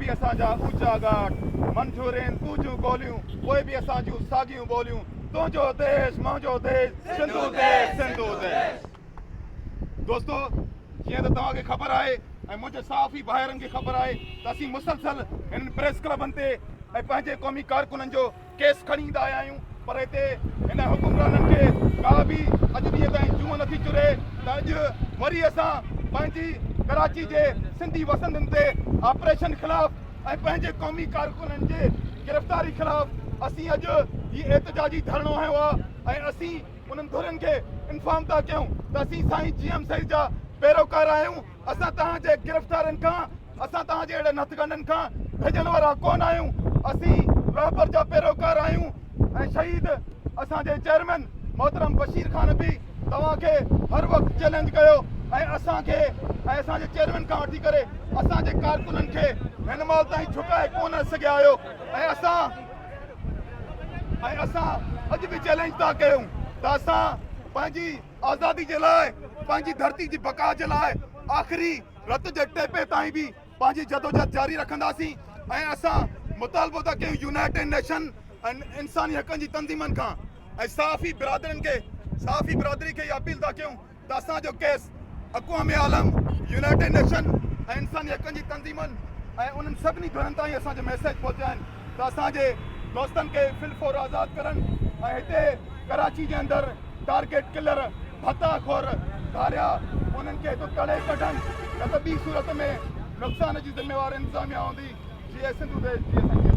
به اسان جا اوچا ڳاٽ، منجهورين تون جون گوليون، پوء به اسان جون ساڳيون ٻوليون، تنهنجو ديس منهنجو ديس، سنڌو ديس سنڌو ديس. دوستو جيئن ته توهان کي خبر آهي ۽ منهنجي صحافي ڀائرن کي خبر آهي ته اسين مسلسل هنن پريس ڪلبن تي ۽ پنهنجي قومي ڪارڪنن جو ڪيس کڻي ايندا آيا آهيون پر هتي هن حڪمرانن کي ڪا به اڄ ڏينهن تائين جونء نٿي چري ته اڄ وري اسان پنهنجي ڪراچي جي سنڌي وسندين تي آپريشن خلاف ۽ پنهنجي قومي ڪارڪنن جي گرفتاري خلاف اسين اڄ هي احتجاجي ڌرڻو هنيو آهي ۽ اسين انهن ڌرين کي انفارم ٿا ڪيون ته اسين سائين جي ايم سيد جا پيروڪار آهيون، اسان توهان جي گرفتارين کان، اسان توهان جي اهڙن هٿڪنڊن کان ڀڄڻ وارا ڪونه آهيون، اسين رهبر جا پيروڪار آهيون ۽ شهيد اسان جي چيئرمين محترم بشير خان به توهان کي هر وقت چئلينج ڪيو ۽ اسان کي ۽ اسان جي چيئرمين کان وٺي ڪري اسان جي ڪارڪنن کي هن مهل تائين جهڪائي ڪونه سگهيا آهيو ۽ اسان ۽ اسان اڄ به چئلينج ٿا ڪيون ته اسان پنهنجي آزادي جي لاء پنهنجي ڌرتي جي بقا جي لاء آخري رت جي ٽيپي تائين به پنهنجي جدوجهد جاري رکنداسين ۽ اسان مطالبو ٿا ڪيون يونائيٽيڊ نيشن ۽ انساني حقن جي تنظيمن کان ۽ صحافي برادرين کي صحافي برادري کي اها اپيل ٿا ڪيون ته اسان جو ڪيس اقوام عالم، يونائيٽيڊ نيشن ۽ انساني حقن جي تنظيمن ۽ انهن سڀني ڌرين تائين اسان جو ميسيج پهچائين ته اسان جي دوستن کي في الفور آزاد ڪرن ۽ هتي ڪراچي جي اندر ٽارگيٽ ڪلر، ڀتا خور، ڌاريا انهن کي هتو تڙي ڪڍن نه ته ٻي صورت ۾ نقصان جي ذميوار انتظاميا هوندي. جيئي سنڌو ديش جيئي سائين جي.